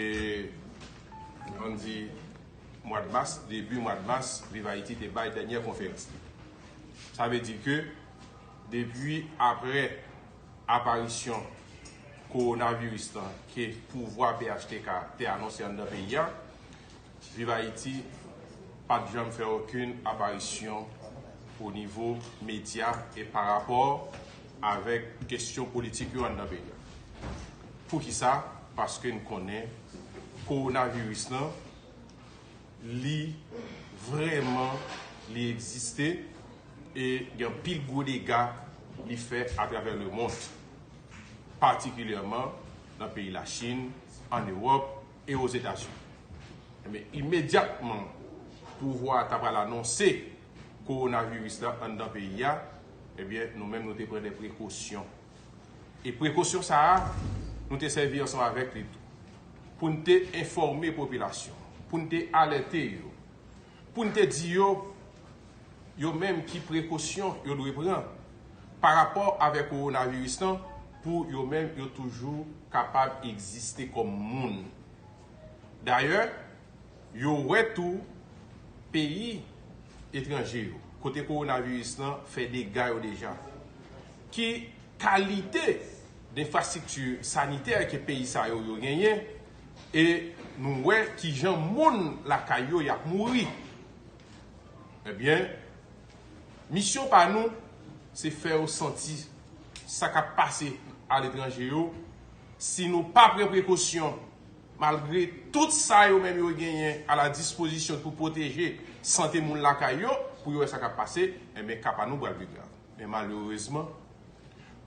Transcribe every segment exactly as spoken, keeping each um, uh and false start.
E, ann di, mwa de mas, debi mwa de mas, Viv Ayiti te bay dènyè konferans li. Sa vle di ke depi apre aparisyon kowonaviris lan ke pouvwa P H T K te anonse anndan peyi a, Viv Ayiti pa t janm fè okenn aparisyon o nivo medya e pa rapò avèk kesyon politik yo anndan peyi a. Poukisa? Paske n konnen kowonaviris lan, li vrèman, li egziste e gen anpil gwo dega li fè atravè lemond, patikilyèman nan peyi Lachin, ann Ewòp e Ozetazini. Ebyen, imedyatman pouvwa a ta pral anonse kowonaviris la anndan peyi a, ebyen, nou menm nou te pran de prekosyon. E prekosyon sa a, nou te sèvi ansanm avèk li tou. Pou n te enfòme popilasyon, pou n te alète yo, pou n te di yo, yo menm ki prekosyon yo dwe pran pa rapò avèk kowonaviris lan, pou yo menm yo toujou kapab egziste kòm moun. Dayè, yo wè tou peyi etranje yo, kote kowonaviris lan fè dega yo deja, ki kalite denfrastrikti sanitè ke peyi sa yo, yo genyen, e nou wè kijan moun lakay yo y ap mouri. Ebyen, misyon pa nou, se fè yo santi sa k ap pase aletranje yo. Si nou pa pran prekosyon, malgre tout sa yo menm yo genyen a la dispozisyon pou pwoteje sante moun lakay yo, pou yo wè sa k ap pase, enben, ka pa nou pral pi grav. Men malerezman,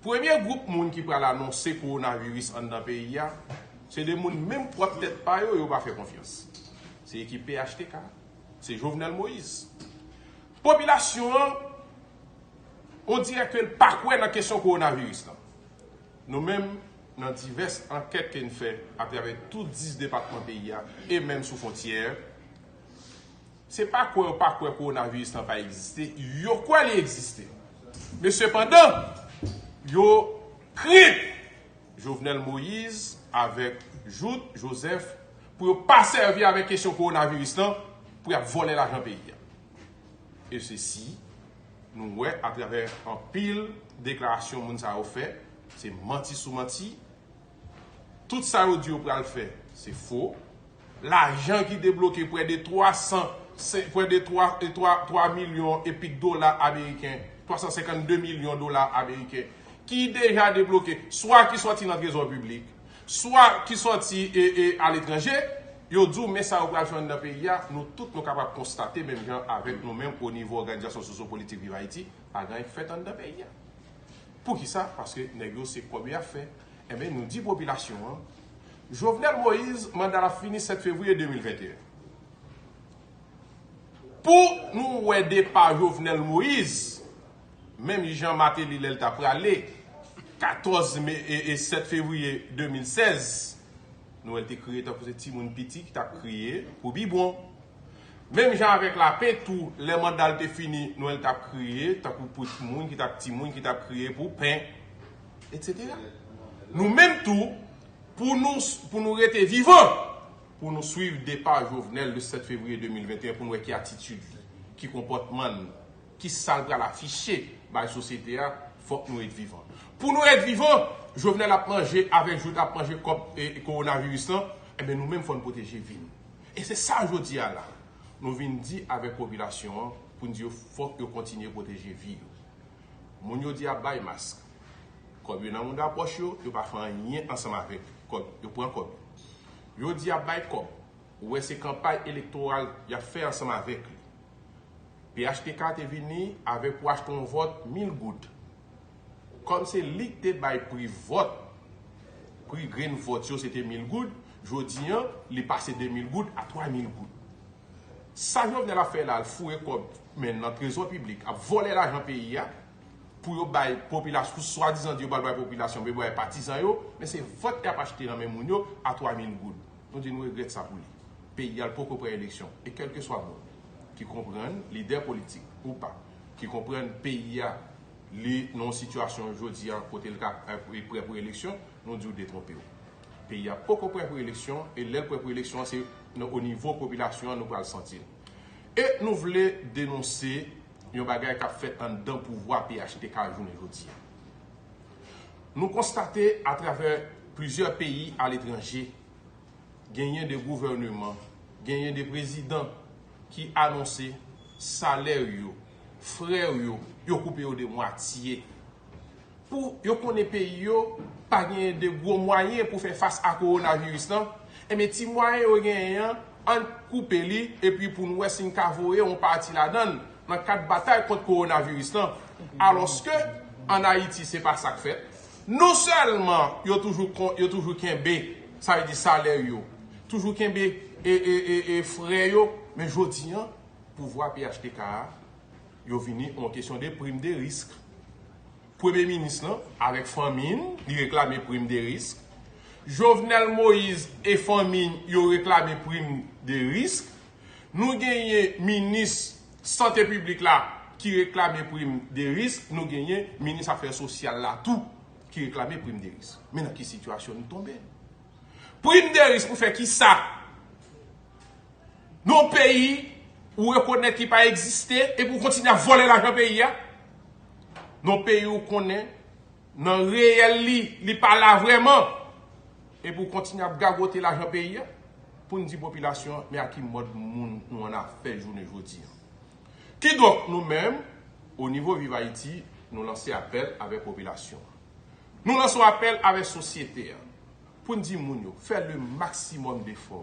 premye gwoup moun ki pral anonse kowonaviris anndan peyi a, se de moun menm pwòp tèt pa yo, yo pa fè konfyans. Se ekip P H T K, se Jovenel Moïse. Popilasyon an, on dirè ke l pa kwè nan kesyon kowonaviris lan. Nou menm, nan divès ankèt ke n fè atravè tout dis depatman peyi a e menm sou fwontyè, se pa kwè yo pa kwè kowonaviris lan pa egziste, yo kwè li egziste. Men sepandan, yo krent Jovenel Moïse avèk Jouthe Joseph pou yo pa sèvi avèk kesyon kowonaviris lan pou y ap vòlè lajan peyi a. E se si nou wè atravè anpil deklarasyon moun sa yo fè, se manti sou manti. Tout sa yo di yo pral fè, se fo. Lajan ki debloke prè de twa san, se, prè de twa, e twa, twa milyon e pik dola ameriken, twa san senkannde milyon dola ameriken, ki deja debloke, swa ki sòti nan trezò piblik, swa ki sòti e, e aletranje, yo di w men sa yo pral fè anndan peyi a, nou tout nou kapab konstate, menm jan avèk nou menm o nivo òganizasyon sosyopolitik Viv Ayiti, pa gen anyen k fèt anndan peyi a. Poukisa? Paske nèg yo se kòb y ap fè. Enben, nou di popilasyon an, Jovenel Moïse, manda l ap fini sèt fevriye de mil venteyen. Pou nou wè depa Jovenel Moïse, menm jan Martelly lè l ta prale, katòz me, e, e sèt fevriye de mil sèz, nou wè l te kriye tankou se timoun piti ki t ap kriye pou bibwon. Menm jan avèk Lapen tou, lè manda l te fini, nou wè l t ap kriye tankou pou moun ki t ap, timoun ki t ap kriye pou pen, etsetera. Nou menm tou, pou nou, pou nou rete vivan, pou nou swiv depa Jovenel le sèt fevriye de mil venteyen, pou nou wè ki atitid li, ki konpòtman l, ki sa l pral afiche bay sosyete a, fòk nou ret vivan. Pou nou ret vivan, Jovenel ap manje avèk Jouthe ap manje kòb e, e kowonaviris lan, enben nou menm fò n pwoteje vi n. E se sa jodi a la, nou vin di avèk popilasyon an pou n di yo fòk yo kontinye pwoteje vi yo. Moun yo di y ap bay mask. Kòb yo nan mouda pòch yo, yo pa fè anyen ansanm avèk kòb, yo pran kòb yo. Yo di y ap bay kòb. Ou wè se kanpay elektoral y ap fè ansanm avèk li. P H T K te vini avèk pou achte yon vòt mil goud. Kòm se li k te bay pri vòt, pri grenn vòt yo se te mil goud, jodi an, li pase de mil goud a twa mil goud. Sa Jovenel ap fè la, l foure kòb men nan trezò piblik, ap vòlè lajan peyi a, pou yo bay popilasyon, pou swadizan di yo pral bay popilasyon, pou yo bay patizan yo, men se vòt y ap achte nan men moun yo a twa mil goud. Nou di nou regrèt sa pou li. Peyi a l poko pran eleksyon. E kèlkeswa moun ki konprann, lidè politik ou pa, ki konprann peyi a, li nan yon sitiyasyon jodi a kote l ka, li prè pou eleksyon, nou di w detwonpe w. Peyi a poko prè pou eleksyon, e lè l prè pou eleksyon an, se nan o nivo popilasyon an nou pral santi l. E nou vle denonse yon bagay k ap fèt anndan pouvwa P H T K jounen jodi a. Nou konstate atravè plizyè peyi aletranje, genyen de gouvèneman, genyen de prezidan ki anonse salè yo, frè yo, yo koupe yo de mwatye. Pou yo konnen peyi yo pa genyen de gwo mwayen pou fè fas a kowonaviris lan, enben ti mwayen yo genyen an, ann koupe li, epi pou n wè si n ka voye yon pati ladan l nan kad batay kont kowonaviris lan. Alòske, ann Ayiti, se pa sa k fèt. Non sèlman yo toujou, yo toujou kenbe, sa vle di salè yo, toujou kenbe e, e, e, e frè yo, men jodi an, pouvwa P H T K a, yo vini yon kesyon de prim de risk. Premye minis lan, avèk fanmi l, li reklame prim de risk. Jovenel Moïse e fanmi l, yo reklame prim de risk. Nou genyen minis sante piblik la ki reklame prim de risk. Nou genyen minis afè sosyal la tou ki reklame prim de risk. Men nan ki sitiyasyon nou tonbe? Prim de risk pou fè ki sa? Nan yon peyi ou rekonèt ki pa egziste epi w kontinye ap vòlè lajan peyi a? Nan yon peyi ou konnen nan reyèl li, li pa la vrèman, epi w kontinye ap gagote lajan peyi a? Pou n di popilasyon an, men a ki mòd moun nou an afè jounen jodi an. Kidonk, nou menm, o nivo Viv Ayiti, nou lanse apèl avèk popilasyon an. Nou lanse yon apèl avèk sosyete a pou n di moun yo fè le maksimòm defò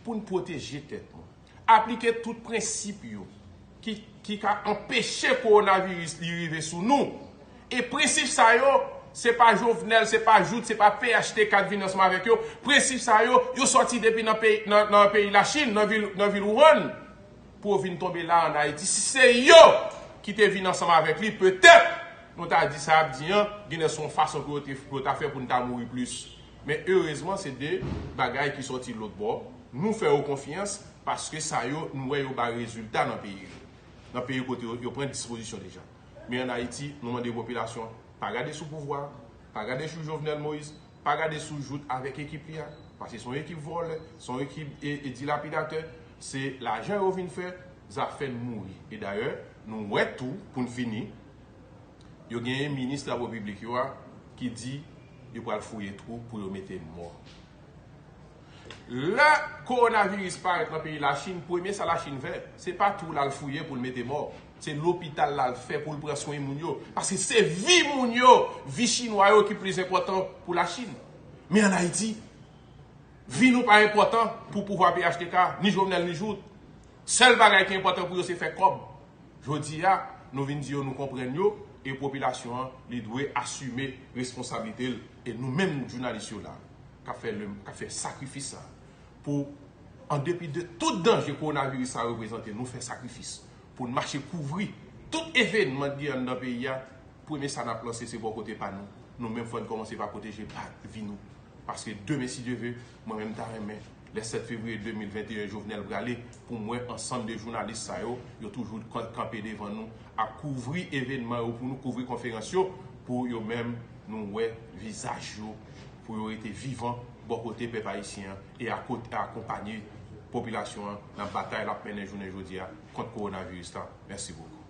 pou n pwoteje tèt nou, aplike tout prensip yo ki, ki ka anpeche kowonaviris li rive sou nou. E prensip sa yo, se pa Jovenel, se pa Jouthe, se pa P H T K k vin ansanm avèk yo. Prensip sa yo, yo sòti depi nan peyi, nan, nan peyi Lachin, nan vil, nan vil Wuhan, pou yo vin tonbe la ann Ayiti. Si se yo ki te vin ansanm avèk li, petèt, nou ta di sa y ap di an, genlè se yon fason pou yo te, pou yo ta fè pou n ta mouri plis. Men erezman, se de bagay ki sòti lòt bò. Nou fè yo konfyans paske sa yo, nou wè yo bay rezilta nan peyi yo. Nan peyi kote yo, yo pran dispozisyon deja. Men ann Ayiti, nou mande popilasyon an, pa gade sou pouvwa, pa gade sou Jovenel Moïse, pa gade sou Jouthe avèk ekip li a. Paske se yon ekip vòlè, se yon ekip e, e dilapidatè. Se lajan yo vin fè, zafè n mouri. E dayè, nou wè tou, pou n fini, yo genyen minis travo piblik yo a ki di yo pral fouye twou pou yo mete mò. Lè kowonaviris parèt nan peyi Lachin, premye sa Lachin fè, se pa twou l al fouye pou l mete mò. Se lopital l al fè pou l pran swen moun yo. Paske se vi moun yo, vi chinwa yo ki plis enpòtan pou Lachin. Men ann Ayiti, vi nou pa enpòtan pou pouvwa P H T K, ni Jovenel, ni Jouthe. Sèl bagay ki enpòtan pou yo, se fè kòb. Jodi a, nou vin di yo nou konprann yo, e popilasyon an, li dwe asime responsablite l. E nou menm, jounalis yo la, k ap fè le, k ap fè sakrifis sa, pou, an depi de tout danje kowonaviris sa reprezante, nou fè sakrifis pou n mache kouvri tout evènman ki anndan peyi a. Premye sa n ap lanse, se bò kote pa nou. Nou menm, fò n kòmanse pa pwoteje pa vi nou. Paske demen, si Dye ve, mwen menm ta renmen, lè sèt fevriye de mil venteyen, Jovenel prale, pou m wè ansanm de jounalis sa yo, yo toujou kan-, kanpe devan nou, ap kouvri evènman yo pou nou, kouvri konferans yo, pou yo menm, nou wè vizaj yo, pou yo rete vivan bò kote pèp ayisyen an, e akote, akonpanye popilasyon an nan batay l ap mennen jounen jodi a kont kowonaviris la. Mèsi bokou.